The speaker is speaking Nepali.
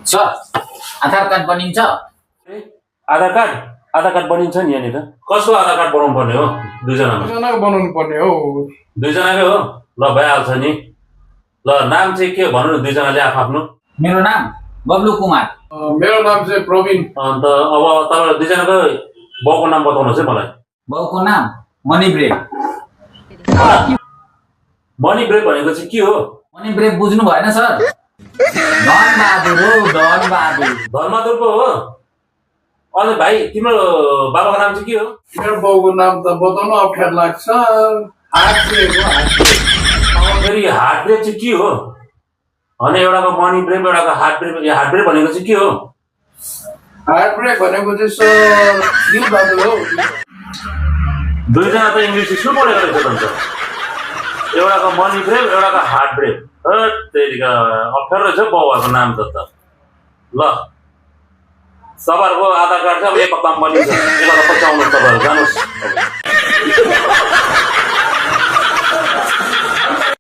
सर आधार कार्ड बनिन्छ ए, आधार कार्ड बनिन्छ नि यहाँनिर कसको आधार कार्ड बनाउनु पर्ने हो दुईजनामा दुईजनाको बनाउनु पर्ने हो दुईजनाकै हो ल भइहाल्छ नि ल नाम चाहिँ के भन्नु न दुईजनाले आफ्नो मेरो नाम बब्लु कुमार मेरो नाम चाहिँ प्रवीण अन्त अब तपाईँ दुईजनाको बाउको नाम बताउनुहोस् है मलाई बाउको नाम मणिब्रेव मनी ब्रेक भनेको चाहिँ के हो मणिब्रेव बुझ्नु भएन सर धन बहादुर हो धन बहादुर धर्मदुर पो हो अनि भाइ तिम्रो बाबाको नाम चाहिँ के हो मेरो बाउको नाम त बताउनु अप्ठ्यारो लाग्छ हात ब्रेक हो हात ब्रेक फेरि हार्ट ब्रेक चाहिँ के हो अनि एउटाको मनी ब्रेक एउटाको हार्ट ब्रेक भनेको चाहिँ के हो हार्ट ब्रेक भनेको चाहिँ सर दिल बहादुर हो दुईजना त इङ्ग्लिस स्कुल पढेको रहेछ भन्छ एउटाको मनी ब्रेक एउटाको हार्ट ब्रेक त्यतिका अप्ठ्यारो रहेछ बाउहरूको नाम त ल तपाईँहरूको आधार कार्ड चाहिँ अब एक हप्तामा बनिन्छ एक हप्ता पछि आउनुहोस् तपाईँहरू जानुहोस् अब